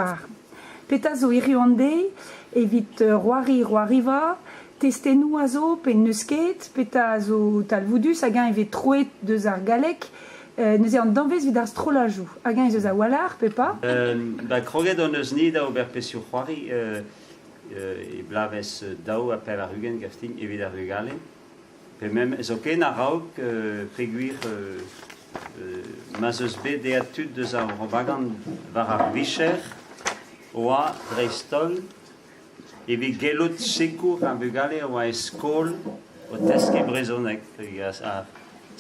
Ar petra zo hiriv an deiz evit c'hoari c'hoariva, testennoù a zo pe n'eus ket, petra a zo talvoudus, hag-eñ e vez troet deus ar galleg, neuze an danvez evit ar strollajoù, hag-eñ ez eus a-walc'h pe pas? Ba kroget hon eus-ni da ober pezhioù-c'hoari e bloavezh 82 gaftin evit ar vugale. Pe mem zoken a-raok peogwir ma'z eus bet aet tud deus ar propagand war ar vicher oa dreist-holl evit gellout sikour ar vugale a oa e skol o teskiñ brezhoneg. Ar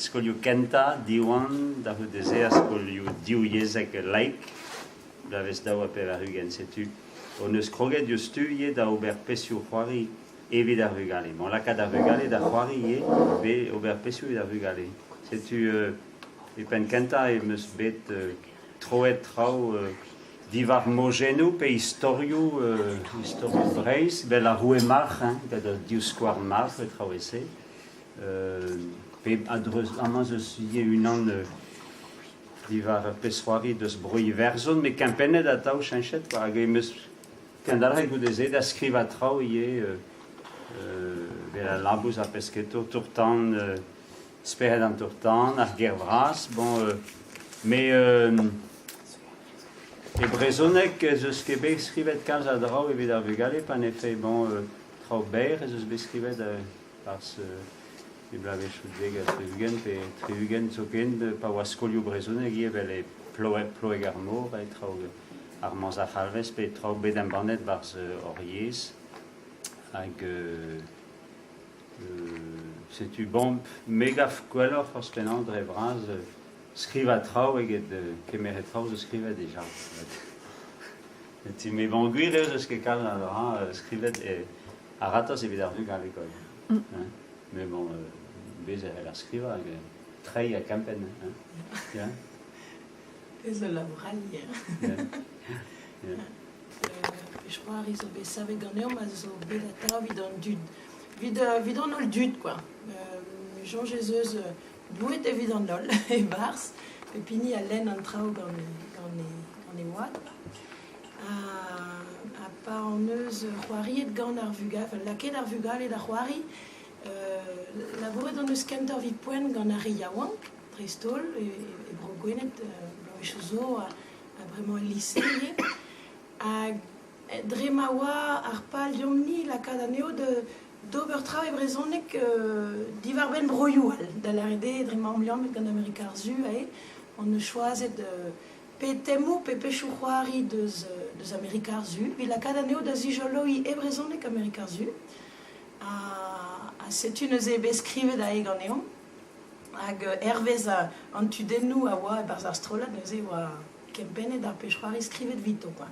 skolioù kentañ, Diwan, da c'houde-se ar skolioù divyezhek laik, bloavezh 82. Setu hon eus kroget diouzhtu ivez da ober pezhioù-c'hoari evit ar vugale. Bon, lakaat ar vugale da c'hoari ivez, pe ober pezhioù evit ar vugale. Setu e penn kentañ em eus bet troet traoù diwar mojennoù pe istorioù, istorioù Breizh, 'vel ar roue Marc'h, hein, gant an divskouarn marc'h, traoù e-se. Pe a-dreuz amañ ez eus ivez unan diwar ur pezh-c'hoari deus Bro-Iwerzhon, met kempennet atav, cheñchet, quoi. Hag em eus Kendalc'het goude-se da skrivañ traoù ivez evel al labous ar pesketour, tour-tan, spered an tour-tan, ar gêr vras. Bon, mais e brezhoneg ez eus ket bet skrivet kalz a draoù evit ar vugale pa ne fait bon traoù berr ez eus bet skrivet barzh e bloavezhioù dek ha 60 pe 60 zoken pa oa skolioù brezhonek ivez evel e Ploeg-ar-Mor e traoù ar Mañs ar C'halvez pe traoù bet embannet 'barzh hor yezh hag setu bon me gav gwelloc'h forzh penaos dre vras skrivañ traoù eget kemeret traoù zo skrivet dija. Setu met bon gwir eo 'z eus ket kalz a dra skrivet a-ratozh evit ar vugale kwa. Mais bon bez e c'heller skrivañ hag treiñ ha kempenn hein. Ya. Pezh a labour alier. C'hoari zo bet savet ganeomp a zo bet atav evit an dud, evit an holl dud kwa. Soñj ez eus boued evit an holl e-barzh, pep hini a lenn an traoù gant gant e oad. Ha pa hon eus c'hoariet gant ar vugale, lakaet ar vugale da c'hoari, labouret hon eus kentoc'h evit poent gant ar re yaouank. dreist-holl e Bro-Gwened bloavezhioù zo ha bremañ el lise ivez. Hag dre ma oa ar pal deomp-ni lakaat anezho d'ober traoù e brezhoneg diwar-benn broioù all, da lâret eo dre ma omp liammet gant Amerika ar Su aze, hon eus choazet pe temoù pe pezhioù-c'hoari deus Amerika ar Su evit lakaat anezho da zijoloiñ e brezhoneg Amerika ar Su. Ha setu neuze bet skrivet aze ganeomp. Hag hervez an tudennoù a oa e-barzh ar strollad neuze e oa kempennet ar pezh-c'hoari skrivet evito kwa.